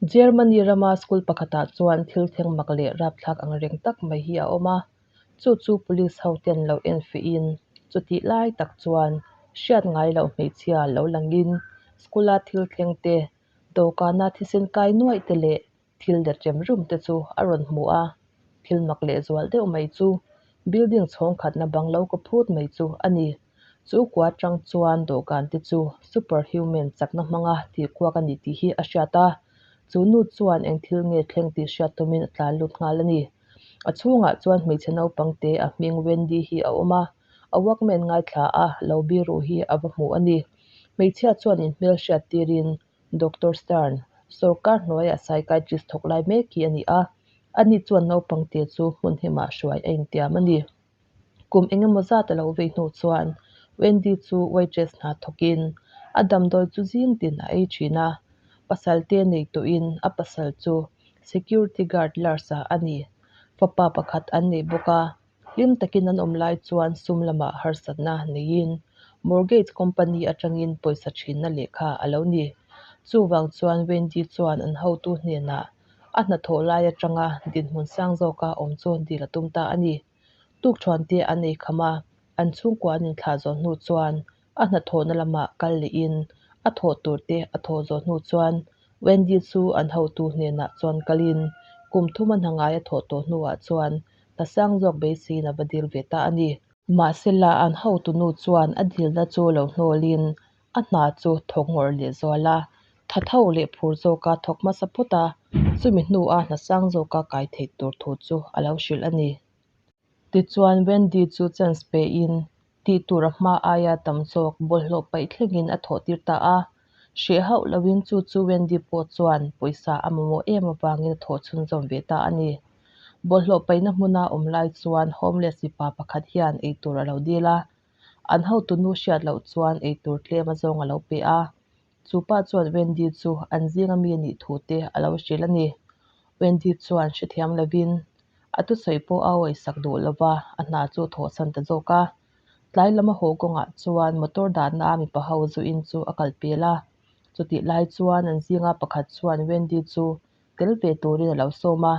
Germany rama school pakhatah chuan thil thleng mak leh rapthlak ang reng tak mai hi a awm a, chu chu police ho ten lo en fihin chutih lai tak chuan hriat ngai loh hmeichhia lo langin school a thil thleng te, dawhkana thisen kai nuaih te leh thil let rem rum te chu a rawn hmu a, thil mak leh zual deuh mai chu building chhawng khatna bang lo kaw phut mai chu a ni. Chu kua atang chuan dawhkan te chu super human chakna hmanga tih kuak a ni tih hi a hriat a, chu nu chuan eng thil nge thleng tih hriat tumin a tlan lut nghal a ni. A chhungah chuan hmeichhe naupang te a hming Wendy hi a awm a, a walkman ngaithla a lo biru hi a va hmu a ni. Hmeichhia chuan inhmel hriat tirin Doctor Stern, sawrkar hnuaia psychiatrist thawk lai mek hi a ni a, ani chuan naupang te chu hmun himah hruai a intiam a ni. Kum engemaw zat a lo vei hnu chuan Wendy chu waitress hna thawkin a damdawi chu zing tin a ei thin a, pasal te nei tawhin a pasal chu security guard Lars-a a ni. Fapa pakhat an nei bawk a, hlim takin an awm lai chuan sum lamah harsatna neiin mortgage company atangin pawisa thinna lehkha a lo ni. Chuvang chuan Wendy chuan an hotu hnenah a hnathawh lai atanga dinhmun sang zawka awm chu dil a tum ta a ni. Tukṭhuan te an ei kham a, an chhungkua an inthlah zawh hnu chuan a hnathawhna lamah kal lehin a thawh tur te a thawh zawh hnu chuan Wendy chu an hotu hnenah chuan kalin kum thum a hna ngai a thawh tawh hnuah chuan hna sang zawk beiseiin a va dil ve ta a ni. Mahsela an hotu nu chuan a dilna chu lo hnawlin a hna chu thawk ngawrh leh zual a, tha tho leh phur zawka thawk hmasa phawt a, chumi hnua hna sang zawka kai theih tur thu chu a lo hrilh a ni. Tichuan Wendy chu chance pein tih tur a hma aia tam zawk bawlhhlawh paih thlengin a thawh tir ta a. Hreh hauh loin chu chu Wendy pawh chuan pawisa a mamawh em avangin a thawh chhunzawm ve ta a ni. Bawlhhlawh paihna hmuna awm lai chuan homeless mipa pakhat hian eitur a lo dil a, an hotu nu hriat loh chuan eitur tlem azawng a lo pe a. Chu pa chuan Wendy chu an zinga mi nih thu te a lo hrilh a ni. Wendy chuan hrethiam lovin a thusawi pawh a awisak duh lova, a hna chu thawhsan ta zawk a. Tlai lam a haw kawngah chuan motor dahna a mipa ho zu in chu a kal pel a. Chutih lai chuan an zinga pakhat chuan Wendy chu tel ve turin a lo sawm a.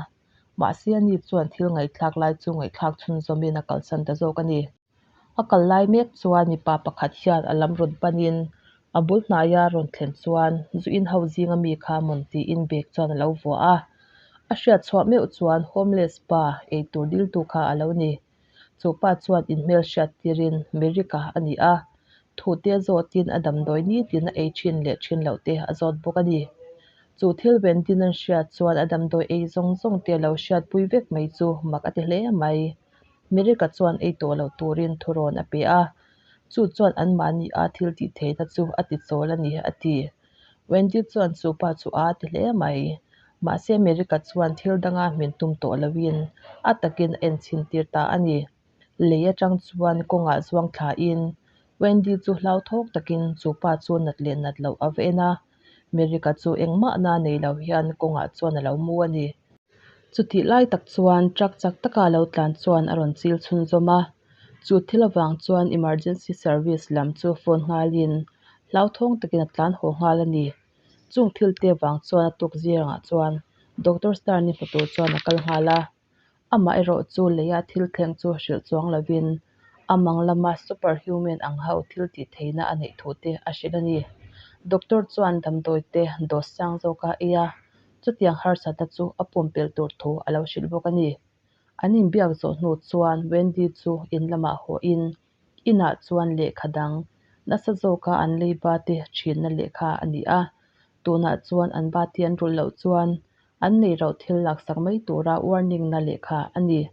Mahse ani chuan thil ngaihthlak lai chu ngaihthlak chhunzawmin a kalsan ta zawk a ni. A kal lai mek chuan mipa pakhat hian a lam rawn panin a bul hnaia rawn thlen chuan zu in ho zinga mi kha mawn tiin bag chuan a lo vuah a. A hriat chhuah meuh chuan homeless pa eitur diltu kha a lo ni. Chu pa chuan inhmel hriat tirin Merrick-a a ni a, thute zawtin a damdawi nitin a ei thin leh thin loh te a zawt bawk a ni. Chu thil Wendy-n an hriat chuan a damdawi ei zawng zawng te lo hriatpui vek mai chu mak a ti hle mai. Merrick-a chuan ei tawh loh turin thurawn a pe a, chu chuan anmahni a thil tih theihna chu a ti chawl a ni, a ti. Wendy chuan chu pa chu a ti hle mai. Mahse Merrick-a chuan thil danga hmin tum tawh loin a takin a enchhin tir ta a ni. Lei atang chuan kawngah zuang thlain Wendy chu hlauthawk takin chu pa chu nat leh nat loh a va en a, Merrick-a chu engmahna nei lo hian kawngah chuan a lo mu a ni. Chutih lai tak chuan truck chak taka lo tlan chuan a rawn chil chhunzawm a, chu thil avang chuan emergency service lam chu phone nghalin hlauthawng takin a tlan haw nghal a ni. Chung thil te vang chuan a tuk zirangah chuan Doctor Stern-i hmu tur chuan a kal nghal a, amah erawh chu leia thil thleng chu hrilh chuang lovin a mang lama superhuman ang ho thil tih theihna a neih thu te a hrilh a ni. Doctor chuan damdawi te dose sang zawka ei a, chutiang harsatna chu a pumpelh tur thu a lo hrilh bawk a ni. An inbiak zawh hnu chuan Wendy chu in lamah hawhin inah chuan lehkha dang nasa zawka an leiba te thinna lehkha a ni a, tunah chuan an ba te an rulh loh chuan an nei rauh thil laksak mai tura warning na lehkha a ni.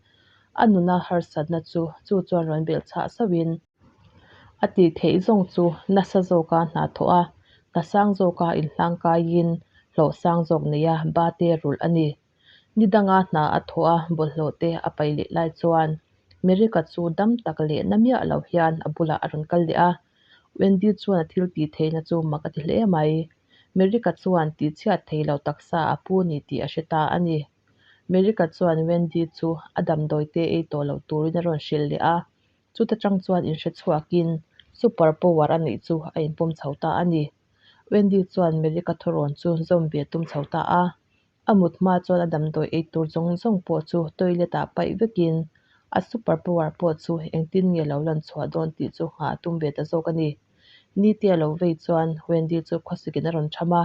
A nuna harsatna chu chu chuan rawn belh chhah sauhin a tih theih zawng chu nasa zawka hna thawh a, hna sang zawka inhlang kaiin hlawh sang zawk neia ba te rulh a ni. Ni danga hna a thawh a, bawlhhlawh te a paih leh lai chuan Merika chu dam tak leh na miah lo hian a bulah a rawn kal leh a. Wendy chuan a thil tih theihna chu mak a ti hle mai. Merika chuan tihchhiat thei lo taksa a pu ni tih a hre ta a ni. Merika chuan Wendy chu a damdawi te ei tawh loh turin a rawn hrilh leh a, chuta tang chuan inhre chhuakin super power a neih chu a inpawm chho ta a ni. Wendy chuan Merrick-a thurawn chu zawm ve a tum chho ta a. A mut hma chuan a damdawi ei tur zawng zawng pawh chu toilet ah paih vekin a super power pawh chu engtin nge lo lan chhuah dawn tih chu nghah a tum ve ta zawk a ni. Nite a lo vei chuan Wendy chu khawsikin a rawn cham a,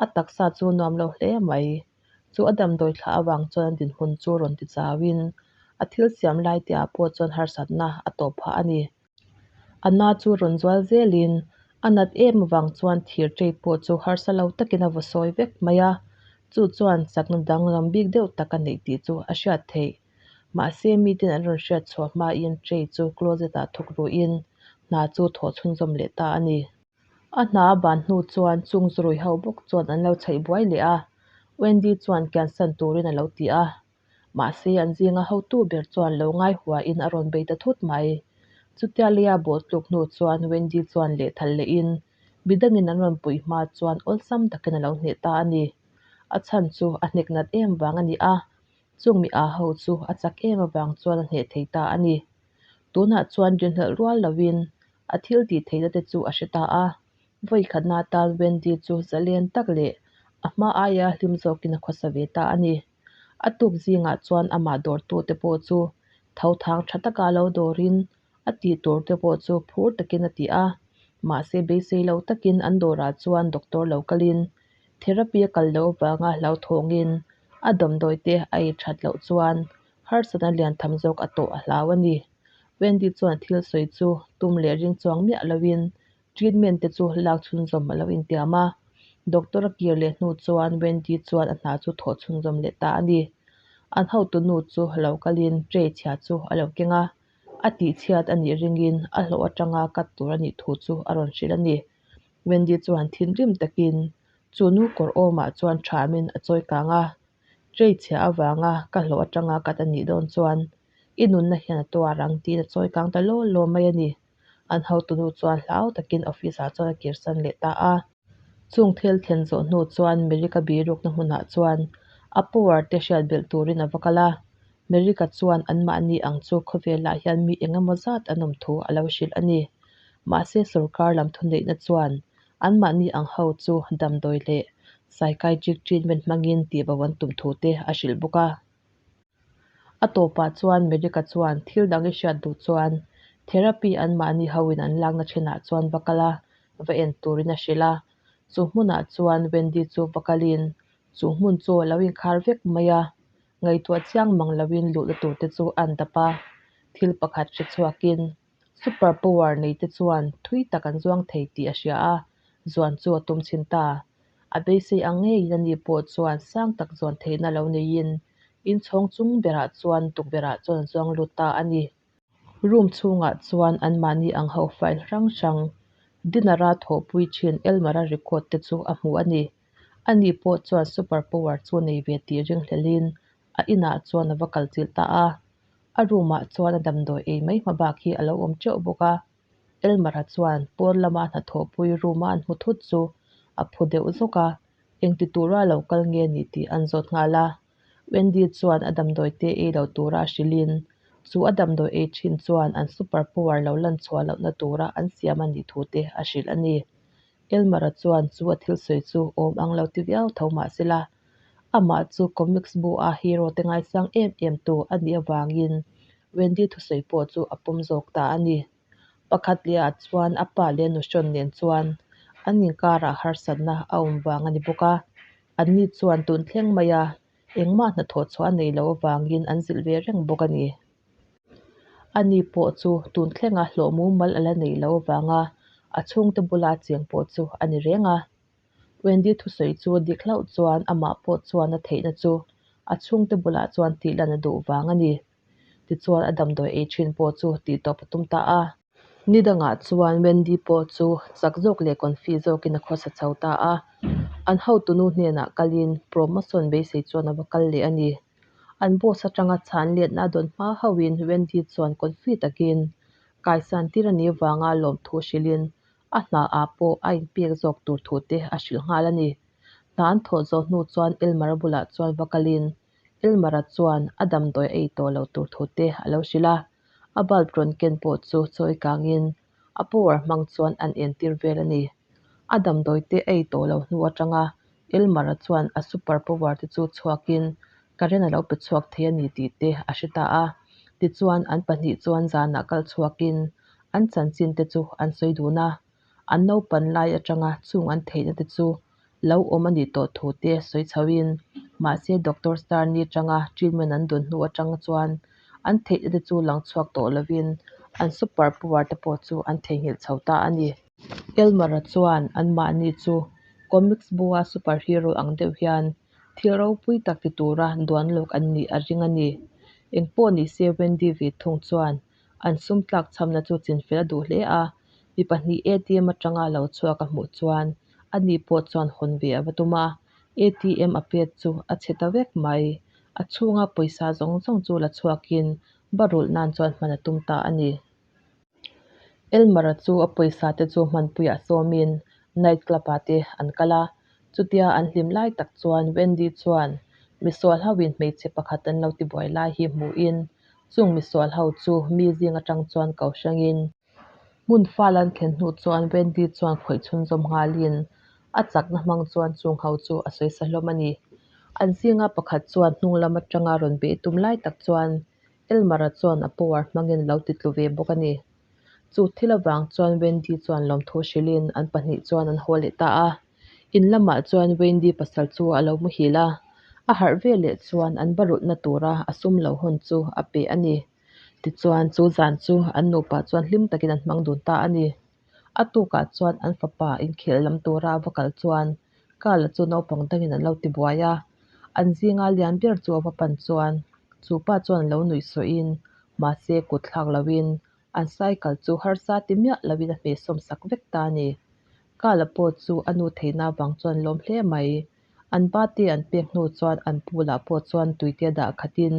a taksa chu nuam lo hle mai. Chu a damdawi thlah avang chuan a dinhmun chu rawn ti chauin a thil siam lai te ah pawh chuan harsatna a tawh phah a ni. A na chu rawn zual zelin a nat em avang chuan thir tray pawh chu harsa lo takin a vaw sawi vek mai a, chu chuan chakna danglam bik deuh tak a neih tih chu a hriat theih. Mahse miten an rawn hriat chhuah hmain tray chu closet ah thawk ruhin hna chu thawh chhunzawm leh ta a ni. A hna a ban hnu chuan chung zurui ho bawk chuan an lo chhaih buai leh a, Wendy chuan kiansan turin a lo ti a. Mahse an zinga hotu ber chuan lo ngai huain a rawn bei ta thut mai. Chutia leia bawh tluk hnu chuan Wendy chuan lehthal lehin midangin an rawn puih hma chuan awlsam takin a lo hneh ta a ni. A chhan chu a hnek nat em vang a ni a, chung mi aa ho chu a chak em avang chuan a hneh thei ta a ni. Tunah chuan rinhlelh rual loin a thil tih theihna te chu a hre ta a, vawi khatna atan Wendy chu zalen tak leh a hma aia hlim zawkin a khawsa ve ta a ni. A tuk zingah chuan amah dawrtute pawh chu tho thang tha taka lo dawrin a tih tur te pawh chu phur takin a ti a, mahse beisei lo takin an dawrah chuan doctor lo kalin therapy a kal loh avanga hlauthawngin a damdawi te a ei that loh chuan harsatna lian tham zawk a tawh a hlau a ni. Wendy chuan thil sawi chu tum leh ring chuang miah loin treatment te chu lak chhunzawm a lo intiam a. Doctor a kir leh hnu chuan Wendy chuan a hna chu thawh chhunzawm leh ta a ni. An hotu nu chu lo kalin tray chhia chu a lo keng a, a tihchhiat a nih ringin a hlawh atanga cut tur a nih thu chu a rawn hrilh a ni. Wendy chuan thinrim takin chu nu kawr awmah chuan thamin a chawi kang a, Tray chhia avanga ka hlawh atanga cut a nih dawn chuan i nunna hian a tuar ang tiin a chawi kang ta law law mai a ni. An hotunu chuan hlau takin office ah chuan a kirsan leh ta a. Chung thil thlen zawh hnu chuan Merrick-a birukna hmunah chuan a power te hriat belh turin a va kal a. Merrick-a chuan anmahni ang chu khawvelah hian mi eng emaw zat an awm thu a lo hrilh a ni. Mahse sorkar lam thuneihna chuan anmahni ang ho chu damdawi leh psychiatric treatment hmangin tihbo an tum thu te a hrilh bawk a. A tawpah chuan Merrick-a chuan thil dang i hriat duh chuan therapy anmahni hoin an lakna thinah chuan va kal a, va en turin a hrilh a. Chu hmunah chuan Wendy chu va kalin chu hmun chu a lo inkhar vek mai a, ngaihtuah chiang mang loin luhna turte chu a an dap a. Thil pakhat hre chhuakin super power neite chuan thui tak an zuang thei tih a hria a, zuan chu a tum chhin ta. A beisei ang ngeiin ani pawh chuan sang tak zuan theihna lo neiin inchhawng chung berah chuan tukverhah chuan a zuang lut ta a ni. Room chhungah chuan anmahni ang ho file hrang hrang dinner-a thawhpui thin Elmer-a record te chu a hmu a ni. Ani pawh chuan super power chu nei ve tih ringhlelin a inah chuan a va kal chilh ta a. A room-ah chuan a damdawi ei mai hma bak hi a lo awm teuh bawk a. Elmer-a chuan pawn lama hnathawhpui room-a an hmu thut chu a phu deuh zawk a, engti tura lo kal nge ni tih an zawt nghal a. Wendy chuan a damdawi te ei lo tura a hrilhin, chu a damdawi ei thin chuan an super power lo lan chhuah lohna tura an siam a nih thu te a hrilh a ni. Elmer-a chuan chu a thil sawi chu awm ang lo ti viau tho mah se la, amah chu comics bu-a hero te ngaisang em em tu a nih avangin Wendy thusawi pawh chu a pawm zawk ta a ni. Pakhat lehah chuan a pa leh nuhrawn nen chuan an inkarah harsatna a awm vang a ni bawk a, anni chuan tun thleng maia engmah hnathawh chhuah a nei loh avangin an zilh ve reng bawk a ni. Ani pawh chu tun thlenga hlawh mumal a la neih loh avanga a chhungte bula cheng pawh chu a ni reng a. Wendy thusawi chu dik hlauh chuan amah pawh chuan a theihna chu a chhungte bulah chuan tih lan a duh vang a ni. Tichuan a damdawi ei thin pawh chu tih tawp a tum ta a. Ni dangah chuan Wendy pawh chu chak zawk leh confi zawkin a khawsa chho ta a. An hotunu hnenah kalin promotion beisei chuan a va kal leh a ni. An boss atanga chhan letna a dawn hma hauhin Wendy chuan confi takin kaisan tir a nih vanga lawmthu hrilhin a hna ah pawh a inpek zawk tur thu te a hrilh nghal a ni. Hna an thawh zawh hnu chuan Elmer-a bulah chuan va kalin Elmer-a chuan a damdawi a ei tawh lo tur thu te a lo hrilh a, a bulb rawn ken pawh chu chawi kangin a power hmang chuan an entir vel a ni. A damdawi te a ei tawh loh hnu atanga Elmer-a chuan a super power te chu chhuakin current a lo pe chhuak thei a ni tih te a hre ta a. Tichuan an pahnih chuan zanah kal chhuakin an chanchin te chu an sawi dun a. An naupan lai atanga chung an theihna te chu lo awm a nih tawh thu te sawi chhoin mahse Doctor Starni atanga treatment an dawn hnu atang chuan an theihna te chu lang chhuak tawh lovin an super power te pawh chu an theihnghilh chho ta a ni. Elmer-a chuan anmahni chu comics bu-a super hero ang deuh hian thil ropui tak ti tura duan lawk an nih a ring a ni. Engpawh nise Wendy ve thung chuan an sum tlak chhamna chu chinfel a duh hle a, mi pahnih ATM atanga lo chhuak a hmuh chuan ani pawh chuan hawn ve a va tum a, ATM a pet chu a chhe ta vek mai. A chhunga pawisa zawng zawng chu la chhuakin ba rulh nan chuan hman a tum ta a ni. Elmer-a chu a pawisa te chu hmanpuiah sawmin night club-ah te an kal a, chutia an hlim lai tak chuan Wendy chuan misual hoin hmeichhe pakhat an lo tibuai lai hi hmuhin chung misual ho chu mi zing atang chuan ko hrangin hmun fal an thlen hnu chuan Wendy chuan khawih chhunzawm nghalin a chakna hmang chuan chung ho chu a sawisa hlawm a ni. An zinga pakhat chuan hnung lam atanga rawn beih tum lai tak chuan Elmer-a chuan a power hmangin a lo titlu ve bawk a ni. Chu thil avang chuan Wendy chuan lawmthu hrilhin an pahnih chuan an haw leh ta a. In lamah chuan Wendy pasal chu a lo muhil a, a harh veleh chuan an ba rulhna tura a sum lo hawn chu a pe a ni. Tichuan chu zan chu an nupa chuan hlim takin an hmang dun ta a ni. A tukah chuan an fapa inkhel lam tura a va kal chuan Carl-a chu naupang dangin an lo ti buai a, an zinga lian ber chu a va pan chuan chu pa chuan a lo nuih sawhin mahse kut thlak loin an cycle chu harsa ti miah loin a hmehsawm sak vek ta a ni. Carl-a pawh chu a nu theihna avang chuan lawm hle mai. An ba te an pek hnu chuan an pool-ah pawh chuan tuite dah khatin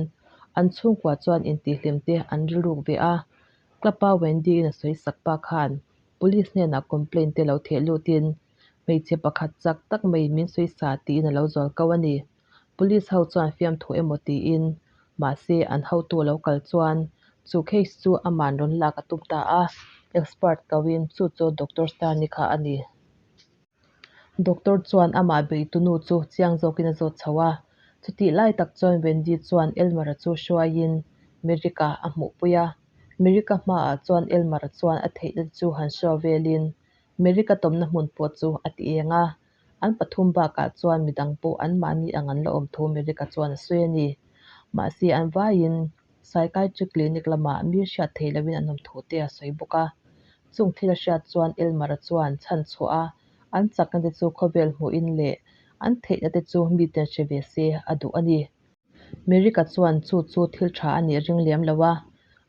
an chhungkua chuan intihhlim te an rilruk ve a. Club-a Wendy-in a sawi sak pa khan Police hnenah complaint te lo theh lutin hmeichhe pakhat chak tak mai min sawi sa tiin a lo zual ko a ni. Police ho chuan fiamthu emaw tiin mahse an hotu lo kal chuan chu case chu aman rawn lak a tum ta a, expert koin chu chu Doctor Stani kha a ni. Doctor chuan amah beitunu chu chiang zawkin a zawt chho a, chutih lai tak chuan Wendy chuan Elmer-a chu hruaiin Merrick-a a hmuhpui a. Merrick-a hmaah chuan Elmer-a chuan a theihna chu han show velin Merrick-a tawmna hmun pawh chu a ti eng a. An pathum bakah chuan midang pawh anmahni ang an la awm thu Merrick-a chuan a sawi a ni. Mahse an vaiin psychiatric clinic lamah mi hriat theih lohin an awm thu te a sawi bawk a. Chung thil a hriat chuan Elmer-a chuan chhan chhuah a, an chakna te chu khawvel hmuhin leh an theihna te chu miten hre ve se a duh a ni. Merrick-a chuan chu chu thil tha a nih ring lem lo a,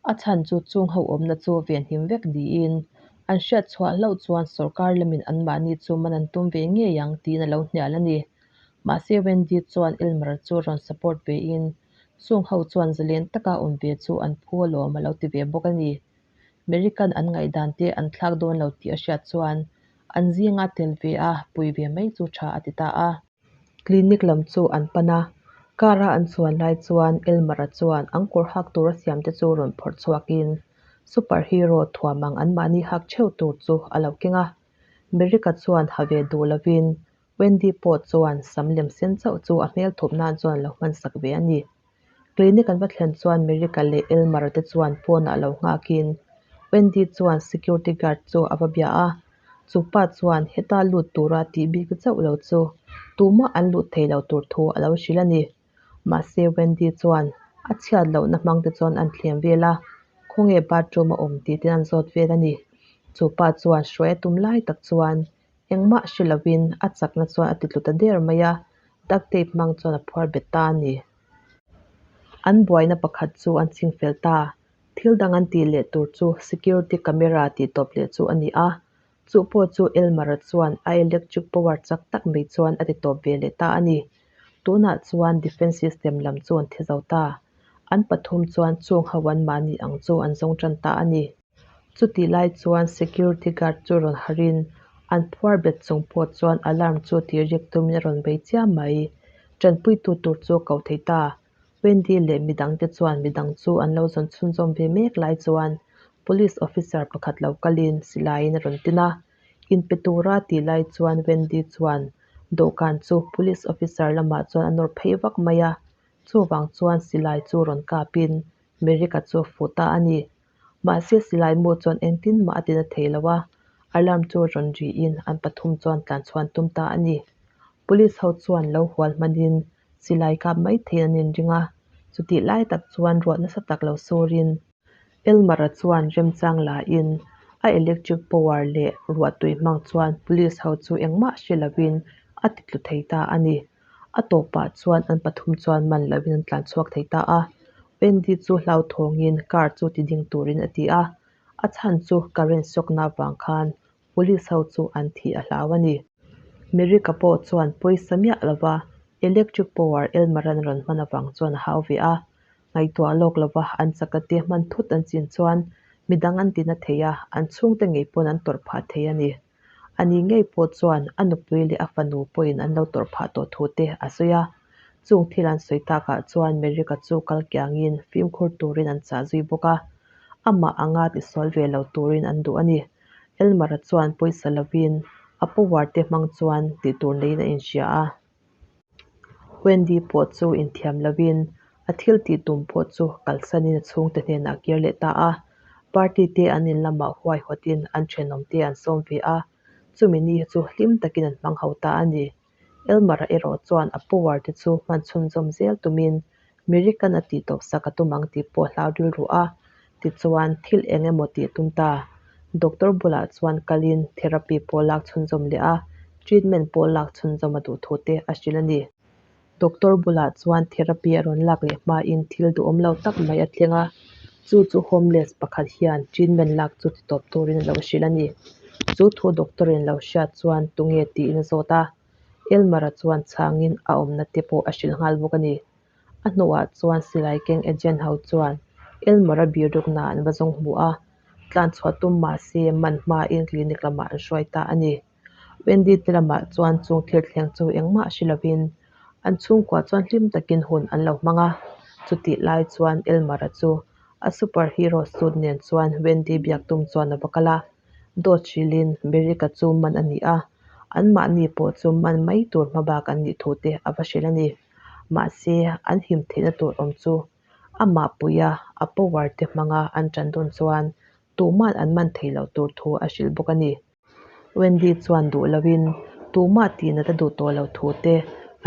a chhan chu chung ho awmna chu venhim vek niin an hriat chhuah hlauh chuan sorkar lamin anmahni chu man an tum ve ngei ang tiin a lo hnial a ni. Mahse Wendy chuan Elmer-a chu rawn support vein chung ho chuan zalen taka awm ve chu an phu alawm a lo ti ve bawk a ni. American an ngaihdan te an thlak dawn lo tih a hriat chuan an zinga tel ve a pui ve mai chu tha a ti ta a. Clinic lam chu an pan a, car a an chuan lai chuan Elmer-a chuan an kawr hak tur a siam te chu rawn phawrh chhuakin super hero thuam ang anmahni hak theuh tur chu a lo keng a. Merrick-a chuan ha ve duh lovin Wendy pawh chuan sam lem sen chauh chu a hmel thup nan chuan a lo hman sak ve a ni. Clinic an va thlen chuan Merrick-a leh Elmer-a te chuan pawnah lo nghakin Wendy chuan security guard chu a va bia a, chu pa chuan heta lut tura tih bik chauh lo chu tumah an lut thei lo tur thu a lo hrilh a ni. Mahse Wendy chuan a chhiat lohna hmang te chuan an thlem vel a, khawnge bathroom a awm tih ten an zawt vel a ni. Chu pa chuan hruai a tum lai tak chuan Engmah hre lovin a chakna chuan a titlu ta der mai a, duct tape hmang chuan a phuar bet ta a ni. An buaina pakhat chu an ching fel ta. Thil dang an tih leh tur chu security camera tih tawp leh chu a ni a, chu pawh chu Elmer-a chuan a electric power chak tak mai chuan a ti tawp ve leh ta a ni. Tunah chuan defence system lam chu an thi zo ta. An pathum chuan chung ho anmahni ang chu an zawng tan ta a ni. Chutih lai chuan security guard chu rawn harhin an phuar bet chung pawh chuan alarm chu tih rik tumin a rawn bei chiam mai. Tanpuitu tur chu a ko thei ta. Wendy leh midangte chuan midang chu an lo zawn chhunzawm ve mek lai chuan police officer pakhat lo kalin silaiin a rawn tin a. Inpe tura tih lai chuan Wendy chuan dawhkan chu police officer lamah chuan a nawr phei vak mai a, chuvang chuan silai chu rawn kapin Merrick-a chu a fuh ta a ni. Mahse silai mu chuan engtin mah a tina thei lo a, alarm chu rawn riin an pathum chuan tlan chhuan tum ta a ni. Police ho chuan lo hual hmanin silai kap mai theiin an inring a, chutih lai tak chuan ruah nasa tak lo surin Elmer-a chuan remchang lain a electric power leh ruahtui hmang chuan police ho chu engmah hre lovin a ti tlu thei ta a ni. A tawpah chuan an pathum chuan man lovin an tlan chhuak thei ta a. Wendy chu hlauthawngin car chu ti ding turin a ti a, a chhan chu current shock na vang khan police ho chu an thih a hlau a ni. Merrick-a pawh chuan pawisa miah lova electric power Elmer-a'n a rawn hman avang chuan a hau ve a. Ngaihtuah lawk lova an chakna te hman thut an chin chuan midang an tina thei a, an chhungte ngei pawn an tawrh phah thei a ni. Ani ngei pawh chuan a nupui leh a fanu pawhin an lo tawrh phah tawh thu te a sawi a. Chung thil an sawi takah chuan Merrick-a chu kal kiangin fimkhur turin an chah zui bawk a, amah anga tisual ve lo turin an duh a ni. Elmer-a chuan pawisa lovin a power te hmang chuan tih tur neiin a inhria a. Wendy pawh chu inthiam lovin a thil tih tum pawh chu kalsanin a chhungte hnenah a kir leh ta a. Party te an in lamah huaihawtin an thenawm te an sawm ve a, chumi ni chu hlim takin an hmang ho ta a ni. Elmer-a erawh chuan a power te chu hman chhunzawm zel tumin Mirikan a tih tawp sak a tum ang tih pawh hlau rilru a, tichuan thil eng emaw tih a tum ta. Doctor bulah chuan kalin therapy pawh lak chhunzawm leh a, treatment pawh lak chhunzawm a duh thu te a hrilh a ni. Doctor bulah chuan therapy a rawn lak leh hmain thil duhawm lo tak mai a thleng a, chu chu homeless pakhat hian treatment lak chu ti tawp turin a lo hrilh a ni. Chu thu doctor in lo hriat chuan tunge tiin a zawt a, Elmer-a chuan chhangin a awmna te pawh a hrilh nghal bawk a ni. A hnuah chuan silai keng agent ho chuan Elmer-a birukna an va zawng hmu a, tlan chhuah tum mah se man hmain clinic lamah an hruai ta a ni. Wendy te lamah chuan chung thil thleng chu engmah hre lovin an chhungkua chuan hlim takin hun an lo hmang a. Chutih lai chuan Elmer-a chu a superhero suit nen chuan Wendy biak tum chuan a va kal a, dawt hrilhin Merrick-a chu man a ni a, anmahni pawh chu man mai tur hmabak an nih thu te a va hrilh a ni. Mahse, an him theihna tur awm chu amah puia a power te hmanga an tan dawn chuan tuma'n an man thei loh tur thu a hrilh bawk a ni. Wendy chuan duh loin tumah tihnat a duh tawh loh thu te,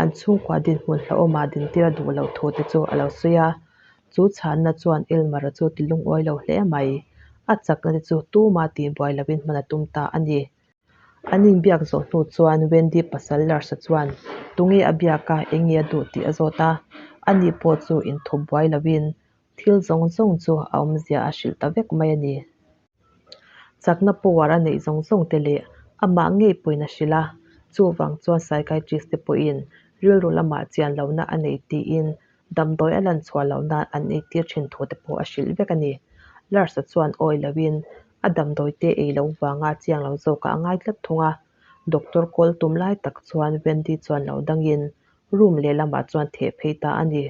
an chhungkua dinhmun hlauhawmah dintir a duh loh thu te chu a lo sawi a. Chu chhanna chuan Elmer-a chu ti lungawi lo hle mai. A chakna te chu tumah tihbuai loin hman a tum ta a ni. An inbiak zawh hnu chuan Wendy pasal Lars-a chuan tunge a biak a, eng nge a duh tih a zawt a. Ani pawh chu inthup buai loin thil zawng zawng chu a awmzia a hrilh ta vek mai a ni. Chakna power a neih zawng zawng te leh amah ngei pawhin a hrilh a, chuvang chuan psychiatrist te pawhin rilru lamah chian lohna a nei tiin damdawi a lan chhuah loh nan an eitir thin thu te pawh a hrilh vek a ni. Lars-a chuan awi loin a damdawi te ei lo vanga chiang lo zawkah a ngai tlat thung a, doctor call tum lai tak chuan Wendy chuan lo dangin room lehlamah chuan theh phei ta a ni.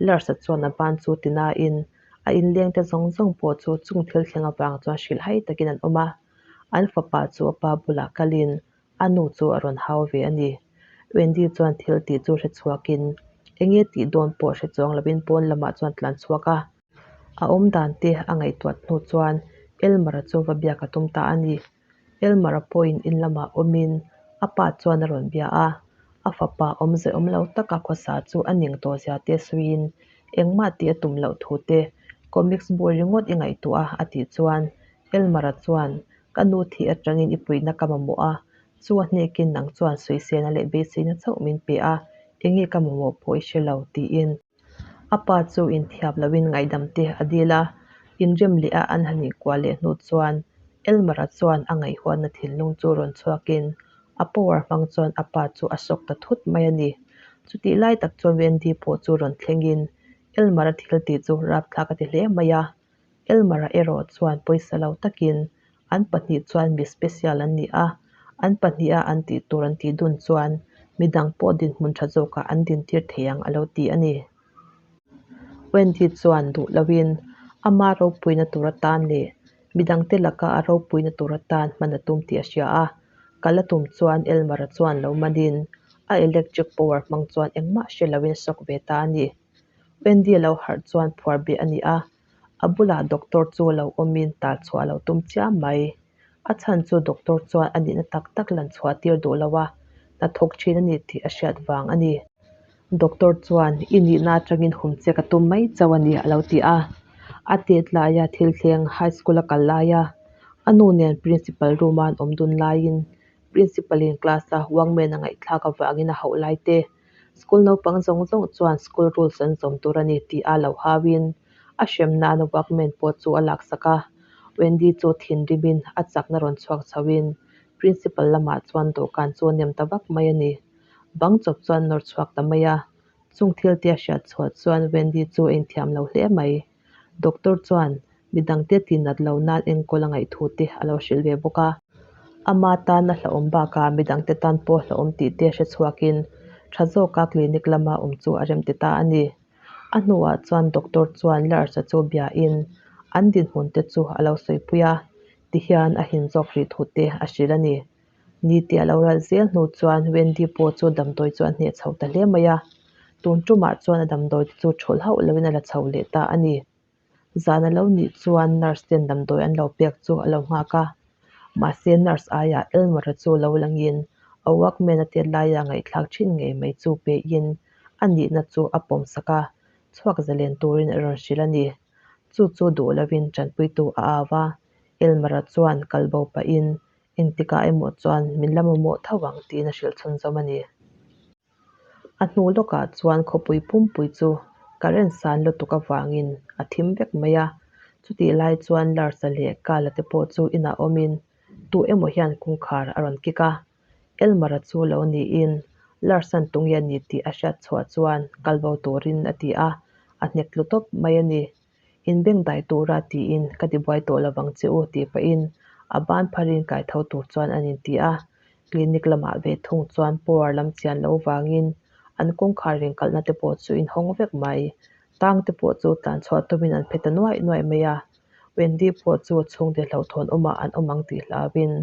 Lars-a chuan a ban chu ti nain a inleng te zawng zawng pawh chu chung thil thleng avang chuan hrilh hai takin an awm a, an fapa chu a pa bulah kalin a nu chu a rawn hau ve a ni. Wendy chuan thil tih chu hre chhuakin enge tih dawn pawh hre chuang lovin pawn lamah chuan tlan chhuak a. A awm dan te a ngaihtuah hnu chuan Elmer-a chu va biak a tum ta a ni. Elmer-a pawhin in lamah awmin a pa chuan a rawn bia a, a fapa awmze awm lo taka khawsa chu a ning tawh zia te sawiin engmah tih a tum loh thu te comics bu ringawt i ngaihtuah a a tih chuan Elmer-a chuan ka nu thih atangin i puihna ka mamawh a, chu a hnekin nang chuan sawisena leh beiseina chauh min pe a, enge ka mamawh pawh i hre lo tiin A pa chu inthiap loin ngaihdam te a dil a, inrem leh a an han inkuah leh hnu chuan Elmer-a chuan a ngaihhuatna thinlung chu rawn chhuakin a power hmang chuan a pa chu a shock ta thut mai a ni. Chutih lai tak chuan Wendy pawh chu rawn thlengin Elmer-a thil tih chu rapthlak a ti hle mai a, Elmer-a erawh chuan pawisa lo takin an pahnih chuan mi special an ni a, an pahniha an tih tur an tih dun chuan midang pawh dinhmun tha zawkah an dintir thei ang a lo ti a ni. Wendy chuan duh loin ama ropuina tur atan leh midangte laka a ropuina tur atan hman a tum tih a hria a. Kal a tum chuan Elmer-a chuan lo manin a electric power hmang chuan engmah hre loin a shock ve ta a ni. Wendy a lo harh chuan phuar beh a ni a, a bulah doctor chu lo awmin tal chhuah a lo tum chiam mai. A chhan chu doctor chuan a nihna tak tak lan chhuah tir duh lo a, hnathawk thin a ni tih a hriat vang a ni. Doctor chuan, I nihna atangin hum che ka tum mai chauh a ni, a lo ti a. A tet laia thil thleng high school a kal laia a nu nen principal room a an awm dun laiin principal in class a Wangman a ngaihthlak avangin a hauh lai te, school naupang zawng zawng chuan school rules an zawm tur a ni tih a lo hauin a hrem nan Walkman pawh chu a laksak a. Wendy chu thinrimin a chakna rawn chhuak chhoin principal lamah chuan dawhkan chu a nem ta vak mai a ni. Bang chawp chuan nawr chhuak ta mai a, chung thil te a hriat chhuah chuan Wendy chu a inthiam lo hle mai. Doctor chuan midangte tihnat lo nan enkawl a ngaih thu te a lo hrilh ve bawk a. Ama tan a hlauhawm bakah midangte tan pawh hlauhawm tih te hre chhuakin tha zawka clinic lama awm chu a rem ti ta a ni. A hnuah chuan doctor chuan Lars-a chu biain an dinhmun te chu a lo sawipui a, tihian a hin zawk rih thu te a hrilh a ni. Ni te a lo ral zel hnu chuan Wendy pawh chu damdawi chu a hneh chho ta hle mai a, tun tumah chuan a damdawi te chu thulh hauh loin a la chho leh ta a ni. Zan a lo nih chuan nurse ten damdawi an lo pek chu a lo nghak a, mahse nurse aiah Elmer-a chu lo langin a walkman a tet laia ngaihthlak thin ngei mai chu pein a nihna chu a pawm sak a, chhuak zalen turin a rawn hrilh a ni. Chu chu duh lovin tanpuitu a au a, Elmer-a chuan kalbo pahin Engtikah emaw chuan min la mamawh tho ang tiin a hrilh chhunzawm a ni. A hnu lawkah chuan khawpui pumpui chu current san lutuk avangin a thim vek mai a. Chutih lai chuan Lars-a leh Carl-a te pawh chu inah awmin tu emaw hian kawngkhar a rawn kik a. Elmer-a chu lo niin Lars-a'n tunge a ni tih a hriat chhuah chuan kalbo turin a ti a, a hnek tlu tawp mai a ni. Inbengdai tura tiin ka tibuai tawh lovang che u tih pahin a ban pharin kai tho tur chuan an inti a. Clinic lamah ve thung chuan power lam chian lo vangin an kawngkhar rinkalhna te pawh chu inhawng vek mai. Tang te pawh chu tlan chhuah tumin an phe ta nuaih nuaih mai a. Wendy pawh chu chhungte hlauhthawn awmah an awm ang tih hlauhin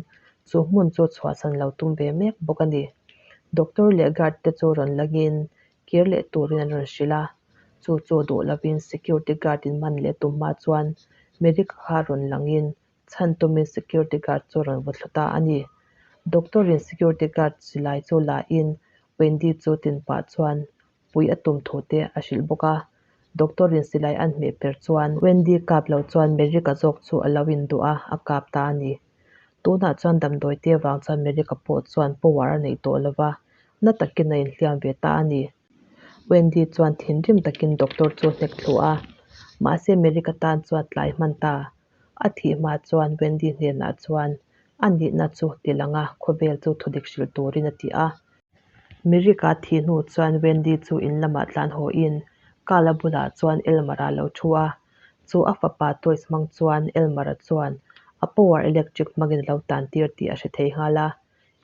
chu hmun chu chhuahsan lo tum ve mek bawk a ni. Doctor leh guard te chu rawn langin kir leh turin an rawn hrilh a, chu chu duh lovin security guard in man leh tum hma chuan Merrick kha rawn langin chhan tumin security guard chu rawn vaw thlu ta a ni. Doctor in security guard silai chu la in Wendy chu tin pah chuan pui a tum thu te a hrilh bawk a, doctor in silai an hmeh per chuan Wendy kap lo chuan Merrick-a zawk chu a lo induh a, a kap ta a ni. Tunah chuan damdawi te vang chuan Merrick-a pawh chuan power a neih tawh lova, Na takin a inhliam ve ta a ni. Wendy chuan thinrim takin doctor chu a hnek thlu a, mahse Merrick atan chuan tlai hman ta. A thih hma chuan Wendy hnenah chuan a nihna chu ti lang a, khawvel chu thudik hrilh turin a ti a. Merrick a thih hnu chuan Wendy chu in lamah tlan haw in Carl-a bulah chuan Elmer-a lo thu a, chu a fapa toys hmang chuan Elmer-a chuan a power electric hmangin a lo tan tir tih a hre thei nghal a.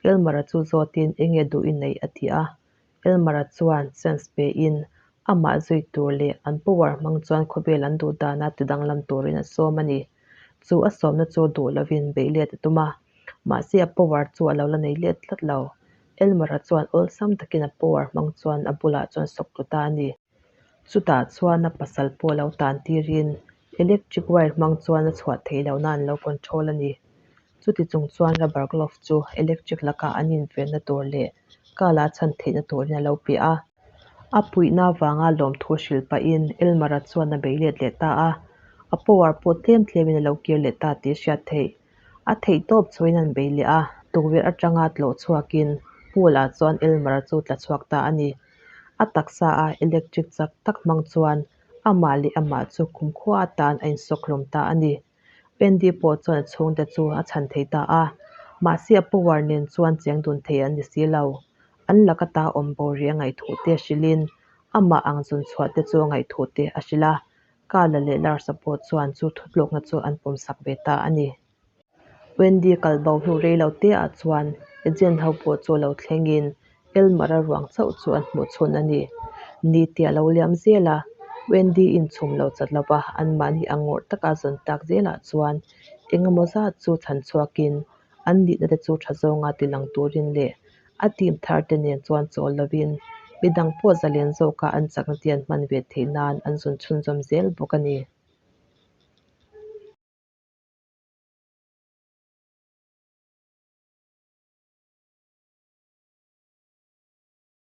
Elmer-a chu zawtin enge duh i neih a ti a. Elmer-a chuan chance pein amah zui tur leh an power hmang chuan khawvel an duh dana ti danglam turin a sawm a ni. Chu a sawmna chu duh lovin beih let a tum a, mahse a power chu a lo la nei let tlat lo. Elmer-a chuan awlsam takin a power hmang chuan a bulah chuan sawk tlu ta a ni. Chutah chuan a pasal pawh lo tan tirin electric wire hmang chuan a chhuah theih lohna an lo control a ni. Chuti chung chuan rubber glove chu electric laka an invenna tur leh kala chhan theihna turin a lo pe a. A puihna avanga lawmthu hrilh pahin Elmer-a chuan a bei let leh ta a, a power pawh tlem tlemin a lo kir leh ta tih a hriat theih. A theih tawp chhuahin an bei leh a, tukverh atanga tlawh chhuakin pool-ah chuan Elmer-a chu tla chhuak ta a ni. A taksa a electric chak tak hmang chuan amah leh amah chu kumkhua atan a insawkhlawm ta a ni. Wendy pawh chuan a chhungte chu a chhan thei ta a, mahse a power nen chuan cheng dun thei an ni si lo. An laka ta awm bo rih a ngaihthuh te hrilhin amah ang zun chhuah te chu a ngaihthuh te a hrilh a, Carla leh Lars-a pawh chuan chu thutlukna chu an pawmsak ve ta a ni. Wendy kal bo hnu rei lo te ah chuan agent ho pawh chu lo thlengin Elmer-a ruang chauh chu an hmuh chhun a ni. Ni te a lo liam zel a, Wendy inchhum lo chat lova anmahni ang ngawrh taka zawn tak zelah chuan engemaw zat chu chhan chhuakin An nihna te chu tha zawnga tilang turin leh a team thar te nen chuan chawl lovin midang pawh zalen zawka an chakna te an hman ve theih nan an zun chhunzawm zel bawk a ni.